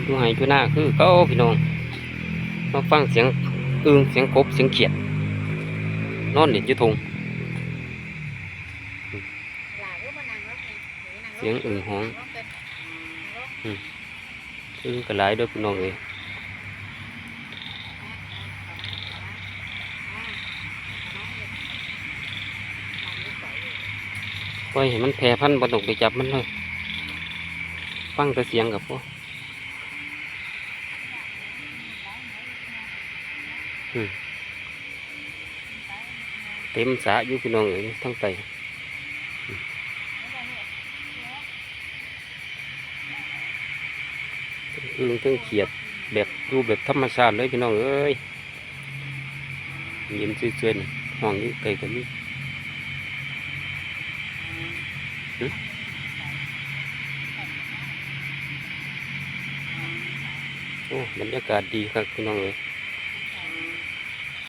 ຢູ່ໄຮ່ຢູ່ນາຄືເກົ່າພີ່ນ້ອງ ມາຟັງສຽງອຶ່ງ ສຽງກົບ ສຽງຂຽດ ນອນຫຼິ້ນຢູ່ທົ່ງ. ສຽງອຶ່ງຮ້ອງ ອືມ ອຶ່ງກໍຫຼາຍເດີ້ພີ່ນ້ອງເອີຍ. ປ່ອຍໃຫ້ມັນແຜ່ພັນ ບໍ່ຕ້ອງໄປຈັບມັນເລີຍ ຟັງແຕ່ສຽງກໍພໍ. ອືມ ເຕັມສະຢູ່ພີ່ນ້ອງເອີຍ ທາງໃຕ້ ອຶ່ງເທິງຂຽດ ແບບ ຢູ່ແບບທຳມະຊາດເລີຍພີ່ນ້ອງເອີຍ. ເຢັນເຈຍໆ ນີ້ ຫ້ອງຢູ່ໃກ້ກໍມີ. ຫຶ ໂອ້ ບັນຍາກາດດີຄັກພີ່ນ້ອງເອີຍ.